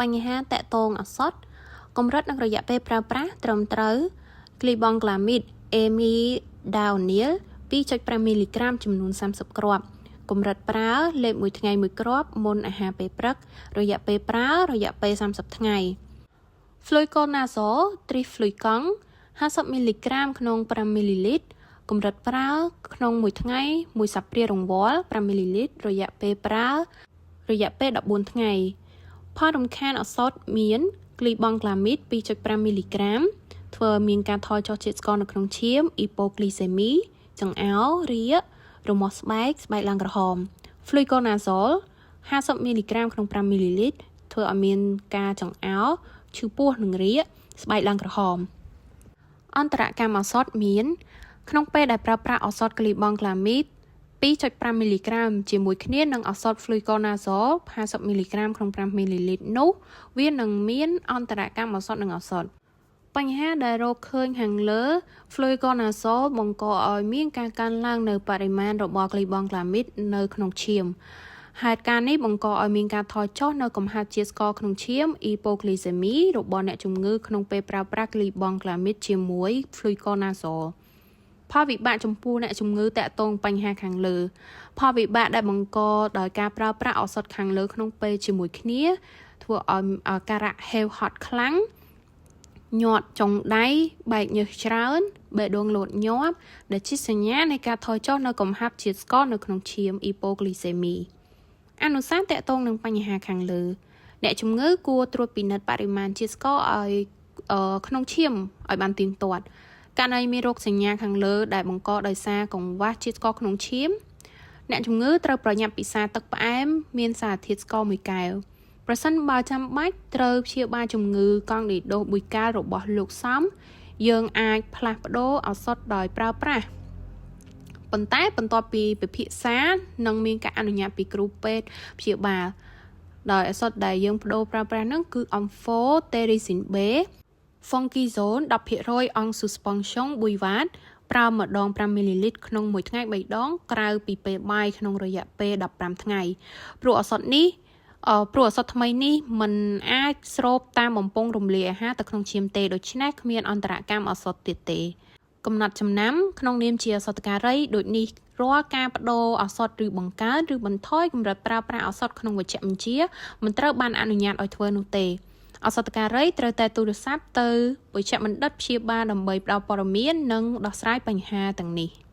បញ្ហាទាក់ទងឱសថកម្រិតនិងរយៈពេលប្រើប្រាស់ត្រឹមត្រូវ គ្លីបង់ក្លាមីត អេមីដាអូនីល2.5មីលីក្រាមចំនួន30គ្រាប់កម្រិតប្រើលេបមួយថ្ងៃមួយគ្រាប់មុនអាហារពេលព្រឹករយៈពេលប្រើរយៈពេល30ថ្ងៃ Fluconazole ទ្រីហ្លុយកង់50មីលីក្រាមក្នុង5មីលីលីត្រកម្រិតប្រើក្នុងមួយថ្ងៃមួយស្លាបព្រារង្វាល់5មីលីលីត្ររយៈពេលប្រើរយៈពេល14ថ្ងៃផលរំខានឱសថមាន គ្លីបង់ក្លាមីត2.5មីលីក្រាមធ្វើឲ្យមានការថយចុះជាតិស្ករនៅក្នុងឈាម អ៊ីប៉ូគ្លីសេមីចង្អោររាករមាស់ស្បែកស្បែកឡើងក្រហម Fluconazole 50មីលីក្រាមក្នុង5មីលីលីត្រធ្វើឲ្យមានការចង្អោរឈឺពោះនិងរាកស្បែកឡើងក្រហមអន្តរកម្មឱសថមាន ក្នុងពេលដែលប្រើប្រាស់ឱសថគ្លីបង់ក្លាមីត2.5មីលីក្រាមជាមួយគ្នានឹងឱសថ Fluconazole 50មីលីក្រាមក្នុង5មីលីលីត្រនោះវានឹងមានអន្តរកម្មឱសថនិងឱសថបញ្ហាដែលរកឃើញខាងលើ Fluconazole បង្កឲ្យមានការកើនឡើងនូវបរិមាណរបស់គ្លីបង់ក្លាមីតនៅក្នុងឈាមហេតុការណ៍នេះបង្កឲ្យមានការថយចុះនូវកំហាប់ជាតិស្ករក្នុងឈាម អ៊ីប៉ូគ្លីសេមីរបស់អ្នកជំងឺក្នុងពេលប្រើប្រាស់គ្លីបង់ក្លាមីតជាមួយ Fluconazole ផលវិបាកចំពោះអ្នកជំងឺទាក់ទងបញ្ហាខាងលើ ផលវិបាកដែលបង្កដោយការប្រើប្រាស់ឱសថខាងលើក្នុងពេលជាមួយគ្នាធ្វើឲ្យការៈហេវហត់ខ្លាំងញាត់ចុងដៃបែកញើសច្រើនបេះដូងលោតញាប់ដែលជាសញ្ញានៃការថយចុះនូវកំហាប់ជាតិស្ករនៅក្នុងឈាម អ៊ីប៉ូគ្លីសេមីអនុសាសន៍ទាក់ទងនឹងបញ្ហាខាងលើអ្នកជំងឺគួរត្រួតពិនិត្យបរិមាណជាតិស្ករឲ្យក្នុងឈាមឲ្យបានទៀងទាត់ករណីមានរោគសញ្ញាខាងលើដែលបង្កដោយសារកង្វះជាតិស្ករក្នុងឈាមអ្នកជំងឺត្រូវប្រញាប់ពិសាទឹកផ្អែមមានសារធាតុស្ករមួយកែវប្រសិនបើចាំបាច់ត្រូវព្យាបាលជំងឺកង់ឌីដូសបុយកាលរបស់លោកសំយើងអាចផ្លាស់ប្ដូរឱសថដោយប្រើប្រាស់ប៉ុន្តែបន្ទាប់ពីពិភាក្សានិងមានការអនុញ្ញាតពីគ្រូពេទ្យព្យាបាលដោយឱសថដែលយើងប្ដូរប្រើប្រាស់ហ្នឹងគឺ Amphotericin B Fungizone 10% en suspension buvable ប្រើម្ដង5មីលីលីត្រក្នុងមួយថ្ងៃ3ដងក្រៅពីពេលបាយក្នុងរយៈពេល15ថ្ងៃព្រោះឱសថនេះព្រោះឱសថថ្មីនេះមិនអាចស្រូបតាមបំពង់រំលាយអាហារទៅក្នុងឈាមទេដូច្នេះគ្មានអន្តរកម្មឱសថទៀតទេកំណត់ចំណាំក្នុងនាមជាឱសថការីដូចនេះរាល់ការប្ដូរឱសថឬបង្កើនឬបន្ថយកម្រិតប្រើប្រាស់ឱសថក្នុងវេជ្ជបញ្ជាមិនត្រូវបានអនុញ្ញាតឲ្យធ្វើនោះទេឱសថការីត្រូវតែទូរស័ព្ទទៅវេជ្ជបណ្ឌិតព្យាបាលដើម្បីផ្ដល់ព័ត៌មាននិងដោះស្រាយបញ្ហាទាំងនេះ។